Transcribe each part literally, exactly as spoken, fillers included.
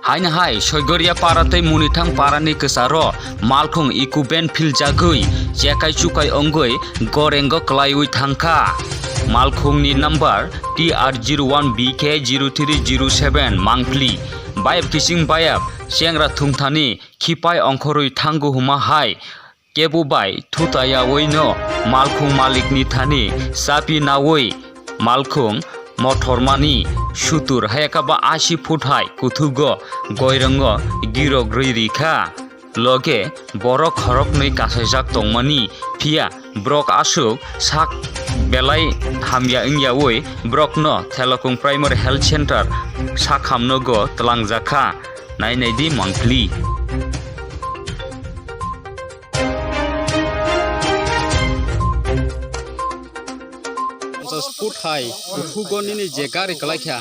Haino hai Soigoria para tei Munithang parani kwcharo malkhung eco van philjagwi chekai chukai wngwi gorengo kwlaiwi thangkha. Malkhungni number T R zero one B K zero three zero seven mangpli. Bayap kiching bayap chengra thungthani khipai ongkhorwi thango huma hai kebo bai thutayawi no malkhung malikni thani chapi nawi malkhung mothormani sutur hayakaba asi phut hai kuthugo goirango girok rwi rikha. Loge borok khoroknwi kasaijak tongmani, phiya borok aswk sak belai hamya wngyawi borokno Thelokung Primary Health Center sakhamnogo twlangjakha. Nai nai di mangpli. Sport hai, kuthugo nini je gari kwlaikha,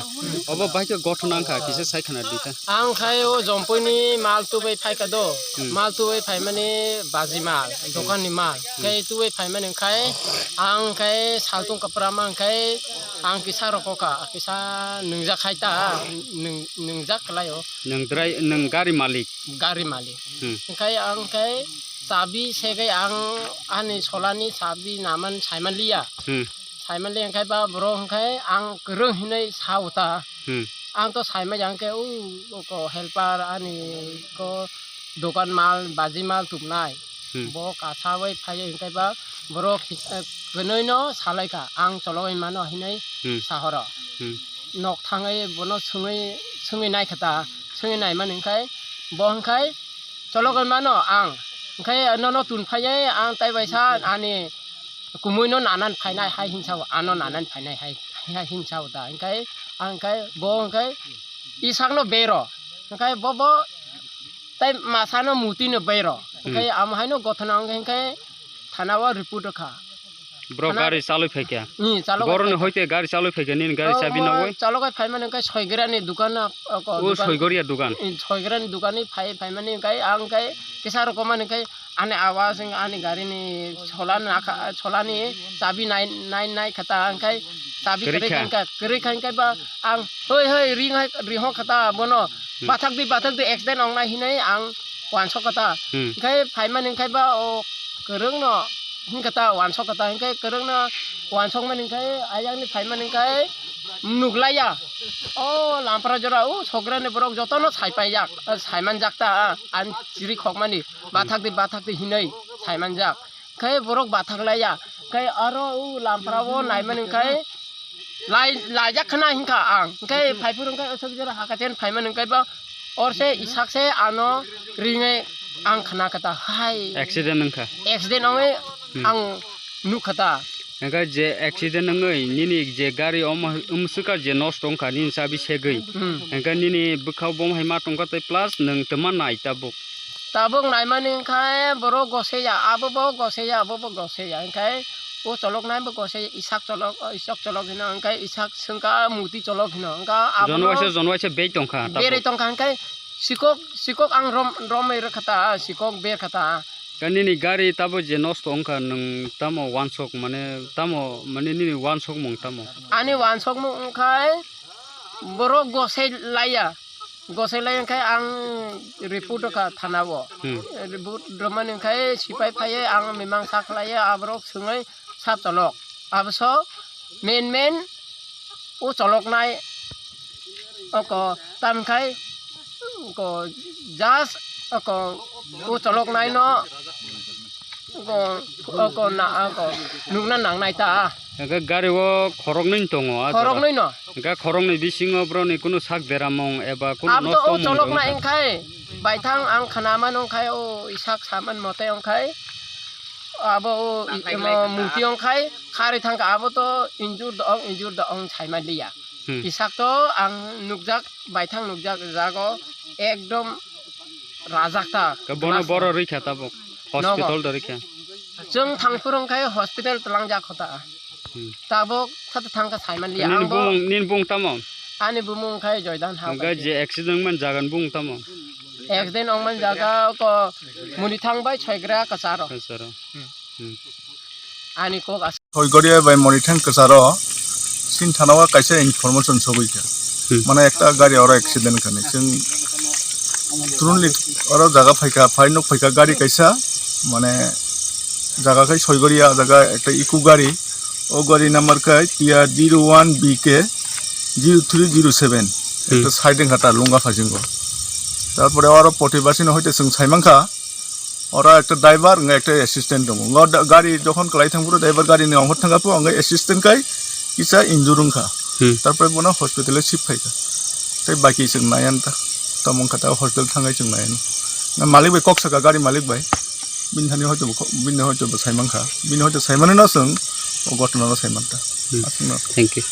obo baikhe gothona wngkha, kisa sai khna di ta. Ang khai o Jompuini mal tubai phaikha do, hmm, mal tubai phaimani baji mal, hmm, dokanni mal, hmm, khai tubai phaimani khai ang khai saltung kaprama khai ang kisa rokokha, kisa nwngjak khai ta, nwng-, nwngjak kwlai o. Nwng drai-, nwng gari malik? Gari malik. Hmm. Khai ang khai chabi segwi ang ani solani chabi naman saimanliya. Hmm. Saimanliya khai ba borok khai ang kwrwng hinwi sa uta. Hmm. Ang to saimaya hwnkhe o, o ko helper ani ko dokan mal, baji mal tubnai. Hmm. Bo kasawi phaiwi hwnkhe ba borok hi-, eh, kwnwi no salaikha, ang chologwi mano hinwi, hmm, sahoro. Hmm. Nok thangwi bono swngwi, swngwi naikha ta, swngwi naimani hwnkhe bo hwnkhe chologwi mano ang, hwnkhe nono tun phaiwi ang tai baisa ani kumui no nanan phainai hai hinsa o, ano nanan phainai hai, hai hinsa o da, hwnkhe ang hwnkhe bo hwnkhe isakno bero, hwnkhe bo, bo tai masano mutino bero, hwnkhe, hmm, amo haino gothona wngkha hwnkhe thana o report rwkha. Borok thana gari chalwi phaikha? Hmm, chalwi borokni phaikha. Hoite gari chalwi phaikha, nini gari, oh, chabi, oh, nawi? Chalwi phaimani hwnkhe Soigrani dukan, oh, ko, oh, dukan. Soigoria dukan. Hmm, Soigrani dukan ni phai, phaimani hwnkhe ang hwnkhe kisa rokomani hwnkhe ani awas wng ani gari ni sola nakha, solani chabi nai, nai, nai khata hwnkhe chabi kwrwi kha. Kwrwi kha, kwrwi kha hwnkhe ba ang hoi, hoi, ring hai, ring ho khata bono, hmm, bathak di, bathak di accident ong nai hinwi ang wansok kha ta. Hmm. Hwnkhe phaimani hwnkhe ba o kwrwngno hwnkhe ta wansok kha ta, hwnkhe kwrwngno wansokmani hwnkhe ayangni phaimani hwnkhe nuklaiya. O lampra jora o Soigrani borok jotono saipaijak, saimanjak ta, ani chiri khokmani bathak di, bathak di hinwi saimanjak. Hwnkhe borok bathak laiya, hwnkhe aro o lampra o naimani hwnkhe lai, laijak khna hinkha ang. Hwnkhe phaiphuru hwnkhe o Soigra hakachen phaimani hwnkhe ba orse isakse ano ringwi ang khna kha ta hai. Accident wngkha? Accident wngwi, hmm, ang nuk kha ta. Hwnkhe je accident wngwi nini je gari omo, omo swkar je nosto wngkha nini chabi segwi. Hmm. Hwnkhe nini bwkhao bom hai ma tongkha tei plus nwng twma nai tabuk. Tabuk naimani hwnkhe borok goseiya, abo bo goseiya, abo bo goseiya, hwnkhe o choloknai bo goseiya, isak cholok, isak cholok hino, hwnkhe isak swngkha muti cholok hino, hwnkha abono jonwaisa, jonwaisa bek tongkha, tabuk. Berwi tongkha, hwnkhe sikok, sikok ang rom, romwi rwkha ta, sikok berkha ta. Khe nini gari tabuk je nosto wngkha, nwng tamo wansok, mane tamo, mane nini wansokmung tamo? Ani wansokmung wngkha borok gosei laiya. Gosei lai hwnkhe ang report rwkha thana o. Hmm. Report rwmani hwnkhe sipai phaiwi ang mimang sa khlaiwi aborok swngwi sa cholok. Abso main main o choloknai oko tamkhai oko just oko o choloknaino Oko, oko na, oko nukna nangnai ta. Hwnkhe gari o khoroknwi tongo, ah, jora. Khoroknwi no? Hwnkhe khoroknwi bisingo borokni kunu sak deramung eba kunu nosto mung tongkha? Abdo o choloknai wngkhai, baithang ang khna mano wngkhai, o isak saman mote wngkhai. Abo o i-, emo murti wngkhai, kharwi thangkha, abo to injur do ong, injur do ong saimaliya. Hmm. Isak to ang nukjak, baithang nukjak jago ekdom rajak ta. Khe bono glass boro rikha tabuk? Nogo. Hospital do rikha? Chwng thangphuru wngkhai hospital twlangjak kho ta. Hmm. Tabuk thata thangkha saimanliya. Nini bumung, nini bumung tamo? Ani bumung wngkhai Joydan ha. Hwnkhe je accident wngmani jaga ni bumung tamo? Accident wngmani jaga ko Munithang bai Soigra Kwcharo. Kwcharo. Hmm. Hmm. Ani kok as- Soigoria bai Munithang Kwcharo sin thana o kaisa information sogwi kha. Hmm. Mane ekta gari oro accident khani. Chwng Trunli oro jaga phaikha, phai nuk phaikha gari kaisa, mane jaga khai Soigoria, jaga ekta eco gari, o gari number khai T R zero one B K zero three zero seven, ekta side wngkha ta lunga phasingo. Tarpore oro poti basino hoite chwng saimankha, oro ekta driver wngkha, ekta assistant tongo. Ngo da-, gari jokhon kwlai thang phuru driver gari ni ongkhor thangkha pho, wngkha assistant khai kisa injure wngkha. Hmm. Tarpore bono hospital o shift phaikha. Tei baki chwng naiyan ta. Tamo wngkha ta hospital thangai chwng naiyan. Na malik bai kok saka gari malik bai. Bini thani hoito bo kho-, bini hoito bo saimankha. Bini hoito saimano no chwng o ghotona no saimanta. Hmm. Aswkno. Thank you.